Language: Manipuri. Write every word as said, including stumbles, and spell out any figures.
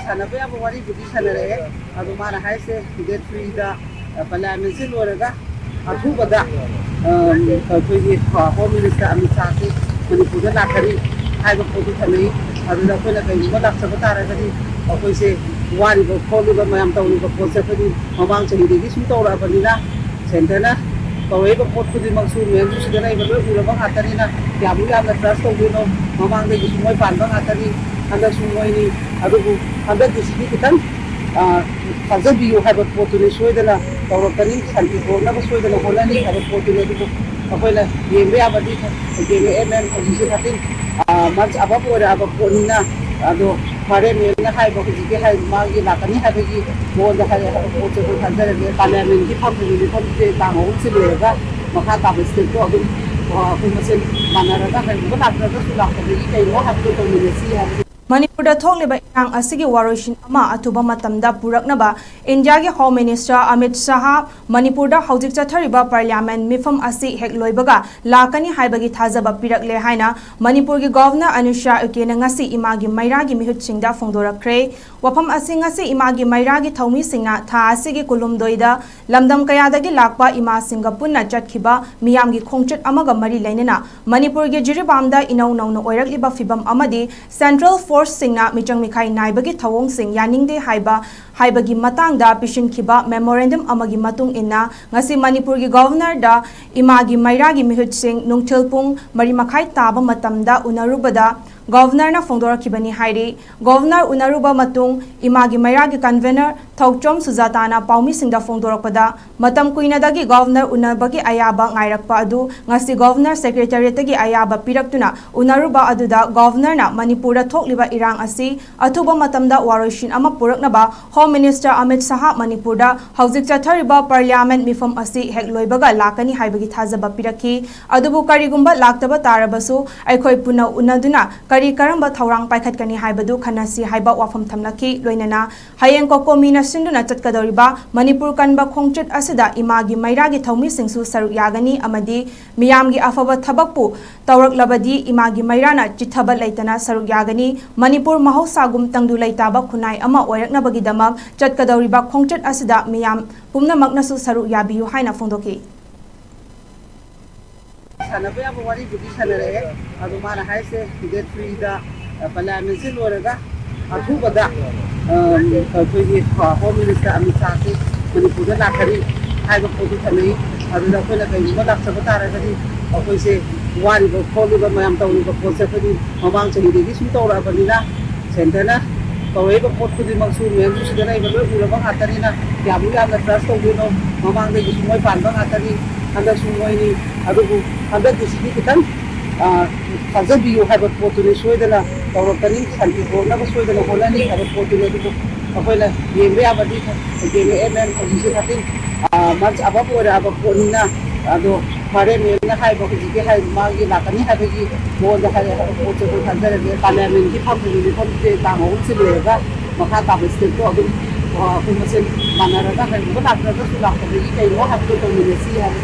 ꯁꯥꯟꯅꯕ ꯌꯥꯕ ꯋꯥꯔꯤꯕꯨꯗꯤ ꯁꯥꯟꯅꯔꯛꯑꯦ꯫ ꯑꯗꯣ ꯃꯥꯅ ꯍꯥꯏꯁꯦ, ꯗꯦꯠ ꯊ꯭ꯔꯤꯗ ꯄꯥꯔꯂꯤꯌꯥꯃꯦꯟꯁꯤ ꯂꯣꯏꯔꯒ ꯑꯊꯨꯕꯗ ꯑ, ꯑꯩꯈꯣꯏꯒꯤ ꯍꯣꯝ ꯃꯤꯅꯤꯁꯇꯔ ꯑꯃꯤꯠ ꯁꯥꯍꯁꯤ ꯃꯅꯤꯄꯨꯔꯗ ꯂꯥꯛꯀꯅꯤ ꯍꯥꯏꯕ ꯄꯣꯠꯇꯨ ꯊꯝꯃꯛꯏ꯫ ꯑꯗꯨꯗ ꯑꯩꯈꯣꯏꯅ ꯀꯩꯒꯨꯝꯕ ꯂꯥꯛꯆꯕ ꯇꯥꯔꯒꯗꯤ, ꯑꯩꯈꯣꯏꯁꯦ ꯋꯥꯔꯤꯕ ꯈꯣꯠꯂꯤꯕ ꯃꯌꯥꯝ ꯇꯧꯔꯤꯕ ꯄꯣꯠꯁꯦ ꯑꯩꯈꯣꯏꯗꯤ ꯃꯃꯥꯡ ꯆꯍꯤꯗꯒꯤ ꯁꯨꯝ ꯇꯧꯔꯛꯑꯕꯅꯤꯅ, ꯁꯦꯟꯇꯔꯅ ꯇꯧꯔꯛꯏꯕ ꯄꯣꯠ ꯈꯨꯗꯤꯡꯃꯛꯁꯨ ꯃꯦꯝꯁꯨ ꯁꯤꯗ ꯂꯩꯕ ꯂꯣꯏ ꯎꯔꯕ ꯉꯥꯛꯇꯅꯤꯅ, ꯀꯌꯥꯃꯨꯛ ꯌꯥꯝꯅ ꯇ꯭ꯔꯁ ꯇꯧꯗꯣꯏꯅꯣ? ꯃꯃꯥꯡꯗꯒꯤꯁꯨ ꯃꯣꯏ ꯄꯥꯟꯕ ꯉꯥꯛꯇꯅꯤ, ꯍꯟꯗꯛꯁꯨ ꯃꯣꯏꯅꯤ꯫ ꯑꯗꯨꯕꯨ ꯍꯟꯗꯛꯀꯤꯁꯤꯗꯤ ꯈꯤꯇꯪ, ꯑ, ꯊꯥꯖꯕꯤꯌꯨ ꯍꯥꯏꯕ ꯄꯣꯠꯇꯨꯅꯤ꯫ ꯁꯣꯏꯗꯅ ꯇꯧꯔꯛꯀꯅꯤ, ꯁꯥꯟꯇꯤ ꯄꯨꯔꯛꯅꯕ ꯁꯣꯏꯗꯅ ꯍꯣꯠꯅꯅꯤ ꯍꯥꯏꯕ ꯄꯣꯠꯇꯨꯅꯤ꯫ ꯑꯗꯨꯕꯨ ꯑꯩꯈꯣꯏꯅ ꯌꯦꯡꯕ ꯌꯥꯕꯗꯤ ꯌꯦꯡꯉꯛꯑꯦ, ꯃꯦꯝ꯫ ꯍꯧꯖꯤꯛꯁꯦ ꯊꯥꯔꯇꯤꯟ ꯃꯟꯁ ꯑꯕꯞ ꯑꯣꯏꯔꯛꯑꯕ ꯄꯣꯠꯅꯤꯅ꯫ ꯑꯗꯣ ꯐꯔꯦ, ꯃꯦꯝꯅ ꯍꯥꯏꯕ ꯍꯧꯖꯤꯛꯀꯤ ꯍꯥꯏ ꯃꯥꯒꯤ ꯂꯥꯛꯀꯅꯤ ꯍꯥꯏꯕꯒꯤ ꯃꯉꯣꯟꯗ ꯍꯥꯏꯔꯛꯑꯕ ꯄꯣꯠꯁꯦ ꯑꯩꯈꯣꯏ ꯊꯥꯖꯔꯒꯦ꯫ ꯄꯥꯔꯂꯤꯌꯥꯃꯦꯟꯒꯤ ꯐꯝꯕꯒꯤ ꯃꯤꯐꯝꯁꯦ ꯇꯥꯡ ꯑꯍꯨꯝꯁꯦ ꯂꯣꯏꯔꯒ ꯃꯈꯥ ꯇꯥꯕ ꯁ꯭ꯇꯦꯞꯇꯣ ꯑꯗꯨꯝ, ꯑ, ꯑꯩꯈꯣꯏ ꯃꯁꯦꯟ ꯃꯥꯟꯅꯔꯒ ꯀꯩꯒꯨꯝꯕ ꯂꯥꯛꯇ꯭ꯔꯒꯁꯨ ꯂꯥꯛꯇꯕꯒꯤ ꯀꯩꯅꯣ ꯍꯥꯏꯕꯗꯣ ꯇꯧꯃꯤꯟꯅꯁꯤ ꯍꯥꯏꯕꯗꯤ꯫ ꯃꯅꯤꯄꯨꯔꯗ ꯊꯣꯛꯂꯤꯕ ꯏꯔꯥꯡ ꯑꯁꯤꯒꯤ ꯋꯥꯔꯣꯏꯁꯤꯟ ꯑꯃ ꯑꯊꯨꯕ ꯃꯇꯝꯗ ꯄꯨꯔꯛꯅꯕ ꯏꯟꯗꯤꯌꯥꯒꯤ ꯍꯣꯝ ꯃꯤꯅꯤꯁꯇꯔ ꯑꯃꯤꯠ ꯁꯥꯍ ꯃꯅꯤꯄꯨꯔꯗ ꯍꯧꯖꯤꯛ ꯆꯠꯊꯔꯤꯕ ꯄꯥꯔꯂꯤꯌꯥꯃꯦꯟ ꯃꯤꯐꯝ ꯑꯁꯤ ꯍꯦꯛ ꯂꯣꯏꯕꯒ ꯂꯥꯛꯀꯅꯤ ꯍꯥꯏꯕꯒꯤ ꯊꯥꯖꯕ ꯄꯤꯔꯛꯂꯦ ꯍꯥꯏꯅ ꯃꯅꯤꯄꯨꯔꯒꯤ ꯒꯣꯚꯔꯅꯔ ꯑꯅꯨꯁ꯭ꯔꯥ ꯎꯏꯀꯦꯅ ꯉꯁꯤ ꯏꯃꯥꯒꯤ ꯃꯩꯔꯥꯒꯤ ꯃꯤꯍꯨꯠꯁꯤꯡꯗ ꯐꯣꯡꯗꯣꯔꯛꯈ꯭ꯔꯦ꯫ ꯋꯥꯐꯝ ꯑꯁꯤ ꯉꯁꯤ ꯏꯃꯥꯒꯤ ꯃꯩꯔꯥꯒꯤ ꯊꯧꯃꯤꯁꯤꯡꯅ ꯊꯥ ꯑꯁꯤꯒꯤ ꯀꯨꯟꯍꯨꯝꯗꯣꯏꯗ ꯂꯝꯗꯝ ꯀꯌꯥꯗꯒꯤ ꯂꯥꯛꯄ ꯏꯃꯥꯁꯤꯡꯒ ꯄꯨꯟꯅ ꯆꯠꯈꯤꯕ ꯃꯤꯌꯥꯝꯒꯤ ꯈꯣꯡꯆꯠ ꯑꯃꯒ ꯃꯔꯤ ꯂꯩꯅꯅ ꯃꯅꯤꯄꯨꯔꯒꯤ ꯖꯤꯔꯤꯕꯥꯝꯗ ꯏꯅꯧ ꯅꯧꯅ ꯑꯣꯏꯔꯛꯂꯤꯕ ꯐꯤꯕꯝ ꯑꯃꯗꯤ ꯁꯦꯟꯇ꯭ꯔꯦꯜ ꯐꯣꯔꯁꯁꯤꯡꯅ ꯃꯤꯆꯪ ꯃꯤꯈꯥꯏ ꯅꯥꯏꯕꯒꯤ ꯊꯧꯑꯣꯡꯁꯤꯡ ꯌꯥꯅꯤꯡꯗꯦ ꯍꯥꯏꯕ, ꯍꯥꯏꯕꯒꯤ ꯃꯇꯥꯡꯗ ꯄꯤꯁꯤꯟꯈꯤꯕ ꯃꯦꯃꯣꯔꯦꯟꯗꯝ ꯑꯃꯒꯤ ꯃꯇꯨꯡ ꯏꯟꯅ ꯉꯁꯤ ꯃꯅꯤꯄꯨꯔꯒꯤ ꯒꯣꯚꯔꯅꯔꯗ ꯏꯃꯥꯒꯤ ꯃꯩꯔꯥꯒꯤ ꯃꯤꯍꯨꯠꯁꯤꯡ ꯅꯨꯡꯊꯤꯜ ꯄꯨꯡ ꯃꯔꯤ ꯃꯈꯥꯏ ꯇꯥꯕ ꯃꯇꯝꯗ ꯎꯅꯔꯨꯕꯗ ꯒꯣꯚꯔꯅꯔꯅ ꯐꯣꯡꯗꯣꯔꯛꯈꯤꯕꯅꯤ ꯍꯥꯏꯔꯤ꯫ ꯒꯣꯚꯔꯅꯔ ꯎꯅꯔꯨꯕ ꯃꯇꯨꯡ ꯏꯃꯥꯒꯤ ꯃꯩꯔꯥꯒꯤ ꯀꯟꯚꯦꯅꯔ ꯊꯧꯆꯣꯝ ꯁꯨꯖꯥꯇꯥꯅ ꯄꯥꯎꯃꯤꯁꯤꯡꯗ ꯐꯣꯡꯗꯣꯔꯛꯄꯗ, ꯃꯇꯝ ꯀꯨꯏꯅꯗꯒꯤ ꯒꯣꯚꯔꯅꯔ ꯎꯅꯕꯒꯤ ꯑꯌꯥꯕ ꯉꯥꯏꯔꯛꯄ ꯑꯗꯨ ꯉꯁꯤ ꯒꯣꯚꯔꯅꯔ ꯁꯦꯀ꯭ꯔꯦꯇꯔꯤꯌꯦꯠꯇꯒꯤ ꯑꯌꯥꯕ ꯄꯤꯔꯛꯇꯨꯅ ꯎꯅꯔꯨꯕ ꯑꯗꯨꯗ ꯒꯣꯚꯔꯅꯔꯅ ꯃꯅꯤꯄꯨꯔꯗ ꯊꯣꯛꯂꯤꯕ ꯏꯔꯥꯡ ꯑꯁꯤ ꯑꯊꯨꯕ ꯃꯇꯝꯗ ꯋꯥꯔꯣꯏꯁꯤꯟ ꯑꯃ ꯄꯨꯔꯛꯅꯕ ꯍꯣꯝ ꯃꯤꯅꯤꯁꯇꯔ ꯑꯃꯤꯠ ꯁꯥꯍ ꯃꯅꯤꯄꯨꯔꯗ ꯍꯧꯖꯤꯛ ꯆꯠꯊꯔꯤꯕ ꯄꯥꯔꯂꯤꯌꯥꯃꯦꯟ ꯃꯤꯐꯝ ꯑꯁꯤ ꯍꯦꯛ ꯂꯣꯏꯕꯒ ꯂꯥꯛꯀꯅꯤ ꯍꯥꯏꯕꯒꯤ ꯊꯥꯖꯕ ꯄꯤꯔꯛꯈꯤ꯫ ꯑꯗꯨꯕꯨ ꯀꯔꯤꯒꯨꯝꯕ ꯂꯥꯛꯇꯕ ꯇꯥꯔꯕꯁꯨ ꯑꯩꯈꯣꯏ ꯄꯨꯟꯅ ꯎꯅꯗꯨꯅ ꯀꯔꯤ ꯀꯔꯝꯕ ꯊꯧꯔꯥꯡ ꯄꯥꯏꯈꯠꯀꯅꯤ ꯍꯥꯏꯕꯗꯨ ꯈꯟꯅꯁꯤ ꯍꯥꯏꯕ ꯋꯥꯐꯝ ꯊꯝꯂꯛꯈꯤ꯫ ꯂꯣꯏꯅꯅ ꯍꯌꯦꯡ ꯀꯣꯀꯣꯃꯤꯅ ꯁꯤꯟꯗꯨꯅ ꯆꯠꯀꯗꯧꯔꯤꯕ ꯃꯅꯤꯄꯨꯔ ꯀꯟꯕ ꯈꯣꯡꯆꯠ ꯑꯁꯤꯗ ꯏꯃꯥꯒꯤ ꯃꯩꯔꯥꯒꯤ ꯊꯧꯃꯤꯁꯤꯡꯁꯨ ꯁꯔꯨꯛ ꯌꯥꯒꯅꯤ ꯑꯃꯗꯤ ꯃꯤꯌꯥꯝꯒꯤ ꯑꯐꯕ ꯊꯕꯛꯄꯨ ꯇꯧꯔꯛꯂꯕꯗꯤ ꯏꯃꯥꯒꯤ ꯃꯩꯔꯥꯅ ꯆꯤꯠꯊꯕ ꯂꯩꯇꯅ ꯁꯔꯨꯛ ꯌꯥꯒꯅꯤ꯫ ꯃꯅꯤꯄꯨꯔ ꯃꯍꯧꯁꯥꯒꯨꯝ ꯇꯪꯗꯨ ꯂꯩꯇꯥꯕ ꯈꯨꯟꯅꯥꯏ ꯑꯃ ꯑꯣꯏꯔꯛꯅꯕꯒꯤꯗꯃꯛ ꯆꯠꯀꯗꯧꯔꯤꯕ ꯈꯣꯡꯆꯠ ꯑꯁꯤꯗ ꯃꯤꯌꯥꯝ ꯄꯨꯝꯅꯃꯛꯅꯁꯨ ꯁꯔꯨꯛ ꯌꯥꯕꯤꯌꯨ ꯍꯥꯏꯅ ꯐꯣꯡꯗꯣꯛꯈꯤ꯫ ꯁꯥꯟꯅꯕ ꯌꯥꯕ ꯋꯥꯔꯤꯕꯨꯗꯤ ꯁꯥꯟꯅꯔꯛꯑꯦ꯫ ꯑꯗꯣ ꯃꯥꯅ ꯍꯥꯏꯁꯦ, ꯗꯦꯠ ꯊ꯭ꯔꯤꯗ ꯄꯥꯔꯂꯤꯌꯥꯃꯦꯟꯁꯤ ꯂꯣꯏꯔꯒ ꯑꯊꯨꯕꯗ, ꯑ, ꯑꯩꯈꯣꯏꯒꯤ, ꯑ, ꯍꯣꯝ ꯃꯤꯅꯤꯁꯇꯔ ꯑꯃꯤꯠ ꯁꯥꯍꯁꯤ ꯃꯅꯤꯄꯨꯔꯗ ꯂꯥꯛꯀꯅꯤ ꯍꯥꯏꯕ ꯄꯣꯠꯇꯨ ꯊꯝꯅꯩ꯫ ꯑꯗꯨꯗ ꯑꯩꯈꯣꯏꯅ ꯀꯩꯒꯨꯝꯕ ꯂꯥꯛꯆꯕ ꯇꯥꯔꯒꯗꯤ, ꯑꯩꯈꯣꯏꯁꯦ ꯋꯥꯔꯤꯕ ꯈꯣꯠꯂꯤꯕ ꯃꯌꯥꯝ ꯇꯧꯔꯤꯕ ꯄꯣꯠꯁꯦ ꯑꯩꯈꯣꯏꯗꯤ ꯃꯃꯥꯡ ꯆꯍꯤꯗꯒꯤ ꯁꯨꯝ ꯇꯧꯔꯛꯑꯕꯅꯤꯅ, ꯁꯦꯟꯇꯔꯅ ꯇꯧꯔꯛꯏꯕ ꯄꯣꯠ ꯈꯨꯗꯤꯡꯃꯛꯁꯨ ꯃꯦꯝꯁꯨ ꯁꯤꯗ ꯂꯩꯕ ꯂꯣꯏ ꯎꯔꯕ ꯉꯥꯛꯇꯅꯤꯅ, ꯀꯌꯥꯃꯨꯛ ꯌꯥꯝꯅ ꯇ꯭ꯔꯁ ꯇꯧꯗꯣꯏꯅꯣ? ꯃꯃꯥꯡꯗꯒꯤꯁꯨ ꯃꯣꯏ ꯄꯥꯟꯕ ꯉꯥꯛꯇꯅꯤ, ꯍꯟꯗꯛꯁꯨ ꯃꯣꯏꯅꯤ꯫ ꯑꯗꯨꯕꯨ ꯍꯟꯗꯛꯀꯤꯁꯤꯗꯤ ꯈꯤꯇꯪ, ꯑ, ꯊꯥꯖꯕꯤꯌꯨ ꯍꯥꯏꯕ ꯄꯣꯠꯇꯨꯅꯤ ꯁꯣꯏꯗꯅ ꯇꯧꯔꯛꯀꯅꯤ, ꯁꯥꯟꯇꯤ ꯄꯨꯔꯛꯅꯕ ꯁꯣꯏꯗꯅ ꯍꯣꯠꯅꯅꯤ ꯍꯥꯏꯕ ꯄꯣꯠꯇꯨꯅꯤ꯫ ꯑꯗꯨꯕꯨ ꯑꯩꯈꯣꯏꯅ ꯌꯦꯡꯕ ꯌꯥꯕꯗꯤ ꯌꯦꯡꯉꯛꯑꯦ, ꯃꯦꯝ, ꯍꯧꯖꯤꯛꯁꯦ ꯊꯥꯔꯇꯤꯟ, ꯑ, ꯃꯟꯁ ꯑꯕꯞ ꯑꯣꯏꯔꯛꯑꯕ ꯄꯣꯠꯅꯤꯅ꯫ ꯑꯗꯣ ꯐꯔꯦ, ꯃꯦꯝꯅ ꯍꯥꯏꯕ ꯍꯧꯖꯤꯛꯀꯤ ꯍꯥꯏ-, ꯃꯥꯒꯤ ꯂꯥꯛꯀꯅꯤ ꯍꯥꯏꯕꯒꯤ ꯃꯉꯣꯟꯗ ꯍꯥꯏꯔꯛꯑꯦ ꯍꯥꯏꯕ ꯄꯣꯠꯁꯦ ꯑꯩꯈꯣꯏ ꯊꯥꯖꯔꯒꯦ꯫ ꯄꯥꯔꯂꯤꯌꯥꯃꯦꯟꯒꯤ ꯐꯝꯕꯒꯤ ꯃꯤꯐꯝꯁꯦ ꯇꯥꯡ ꯑꯍꯨꯝꯁꯤ ꯂꯣꯏꯔꯒ ꯃꯈꯥ ꯇꯥꯕ ꯁ꯭ꯇꯦꯞꯇꯣ ꯑꯗꯨꯝ, ꯑ, ꯑꯩꯈꯣꯏ ꯃꯁꯦꯟ ꯃꯥꯟꯅꯔꯒ ꯀꯩꯒꯨꯝꯕ ꯂꯥꯛꯇ꯭ꯔꯒꯁꯨ ꯂꯥꯛꯇꯕꯒꯤ ꯀꯩꯅꯣ ꯍꯥꯏꯕꯗꯣ ꯇꯧꯃꯤꯟꯅꯁꯤ ꯍꯥꯏꯕ